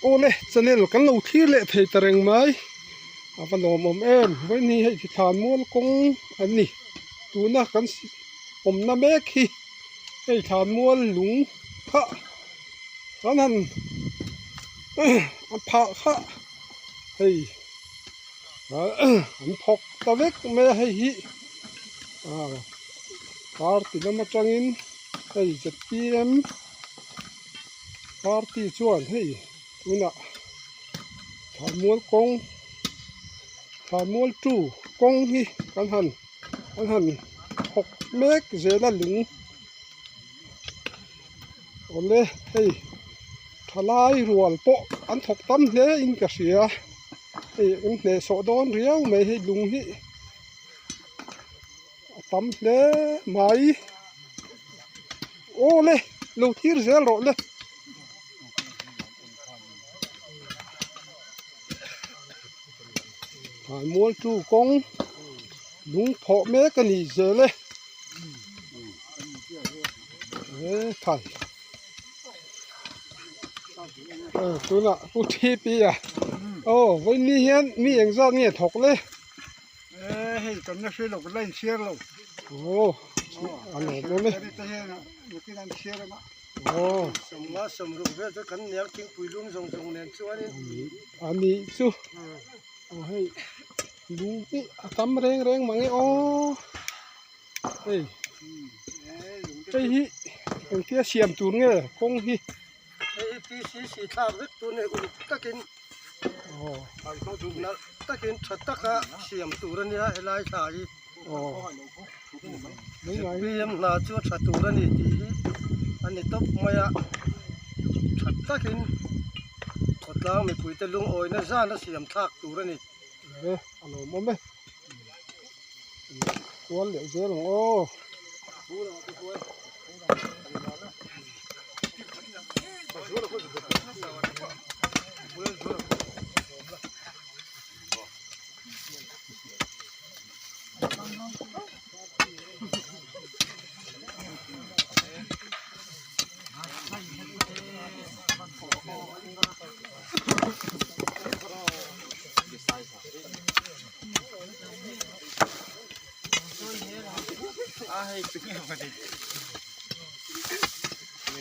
Awle channel kan lo thlir leh thei ta reng mai a va lawmawm em vawiin hei hi thlan mual kawng an ni tuna kan awmna mek hi hei thlan mual lung kha kan han a phah kha hei an thawk ta vek mai a hei hi party lam atangin hei zpm party chuan hei tunah thlanmual kawng thlanmual two kawng hi kan han an han thawk mek zel a lung awle hei thalai rual pawh an thawk tam hle in ka hria hei an hnehsawh dawn riau mai hei lung hi a tam hle mai awle lo thlir zel rawh le. Mual tu kawng lung phawh mek a ni zel e he thai tunah pu T P a aw vawiin hian mi engzat nge thawk le. E hei kan la hre lo kan la inchhiar lo. Aw a lawm awm e. Nakin an chhiar ang a. Aw. Sawmnga sawmruk vel chu kan niang thingpui lum zawng zawng nen chuanin. A nih chu. Aw hei lung hi a tam reng reng mang e aw. Hei hei hi engtia siam tur nge kawng hi. Hei hi PCC thlak vek tur a ni uluk takin nalh takin tha taka siam tur a nia helai thla hi zpm hna chu a tha tur a ni tih hi a ni tawp mai a tha takin khawtlang mipuite lungawina zan a siam thlak tur a ni. A lawmawm e kual leh zel ang aw.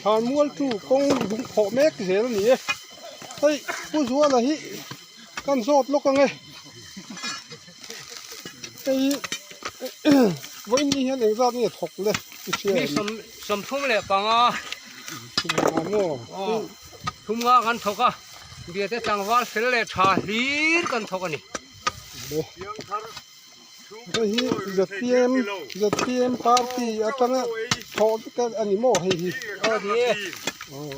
Thlanmual chu kawng lung phawh mek zel a ni e hei Pu Zuala hi kan zawt lawk ang e hei hi vawiin ni hian engzat nge thawk le i hria em? Mi 35 maw thum nga kan thawk a biate tlangval fel leh tha hlir kan thawk a ni. Hei hi zpm zpm party atanga thawh vek a ni maw hei hi Aw ni e. Aw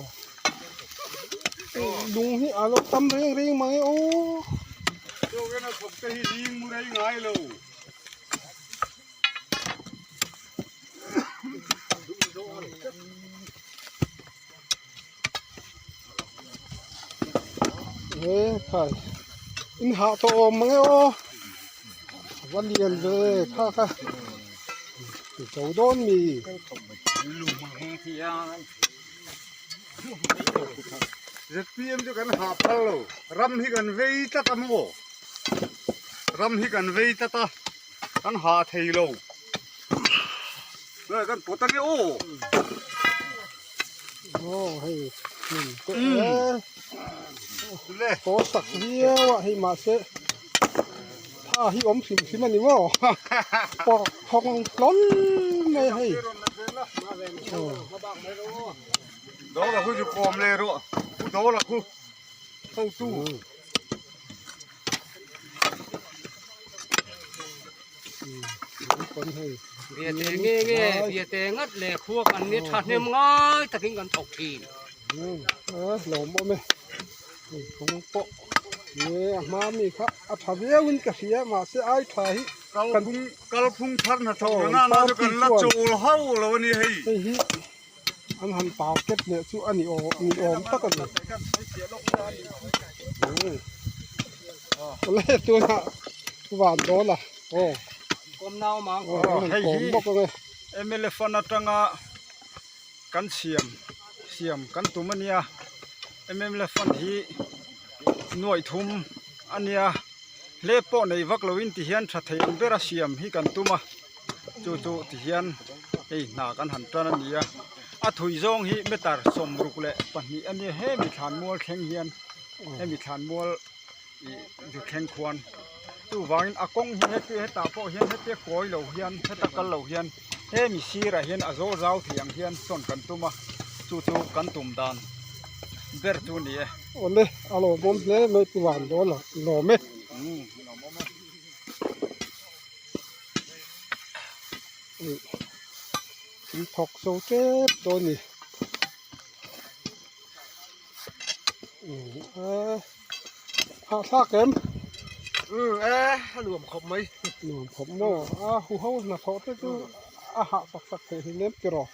lung hi a lo tam reng reng mang e aw. He khai in hah tawh awm mang e aw a va lian ve kha kha zo dawn mi. Zpm chu kan hah phal lo ram hi kan vei tlat a maw ram hi kan vei tlat a kan hah thei lo kan pawt ange aw. Aw hei hmun te e haw sak viau a hei mahse tha hi awm hrim hrim a ni maw pawrh thawng hlawl mai a hei Biate nge nge biate ngat leh khua kan ni thahnem ngai takin kan thawk thin. Lawm awm e hei kawng pawh nge a hma mi kha a tha viau in ka hria mahse ai tha hi kalphung kalphung thar hnathawk na na chu kan la chawl ho lo a ni hei. Hei hi an han target leh chu a ni awm ni awm tak a ni. Awle tunah van dawn a aw. Hei hi mla fund atanga kan siam siam kan tum a nia. MMLF fund hi nuaih thum a nia hlep pawh nei vak loin ti hian tha thei ang bera siam hi kan tum a chu chu ti hian hei hna kan han tan a ni a a thui zawng hi meter 62 a nia hemi thlanmual thleng hian hemi thlanmual ih zu thleng khuan chuvangin a kawng hi heti hetah pawh hian hetia kawi lo hian heta kal lo hian hemi sirah hian a zawl zau thei ang hian sawn kan tum a chu chu kan tum dan ber chu a ni e. Awle a lawmawm hle mai pu van dawn a lawm e. In thawk zo tep dawn a ni. Hahthlak em? Umm e a nuam khawp mai. Nuam khawp maw? A huho hnathawh te chu a hah sak sak theih hlei nem tiraw?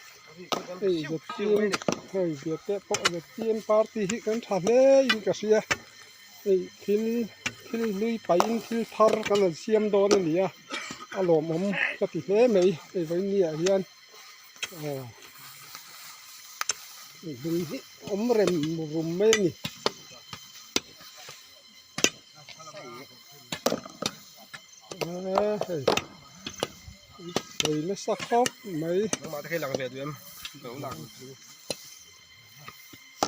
Hei ZPM hei biate pawh ZPM party hi kan tha hle in ka hria. Hei thil thil hlui pahin thil thar kan han siam dawn a ni a, a lawmawm ka ti hle mai hei vawiin ah hian. Aw lung hi awm rem rum mai a ni. Aaa hei sawi nasa khawp mai.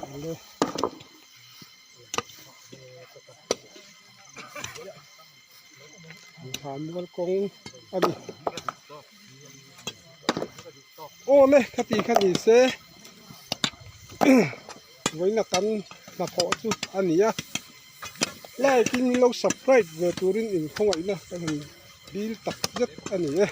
Awle. Thlanmual kawng a ni. Awle khati kha ni se vawiin a kan hnathawh chu a ni a like in lo subscribe ve turin in khawngaihna ka han dil tak zet a ni e.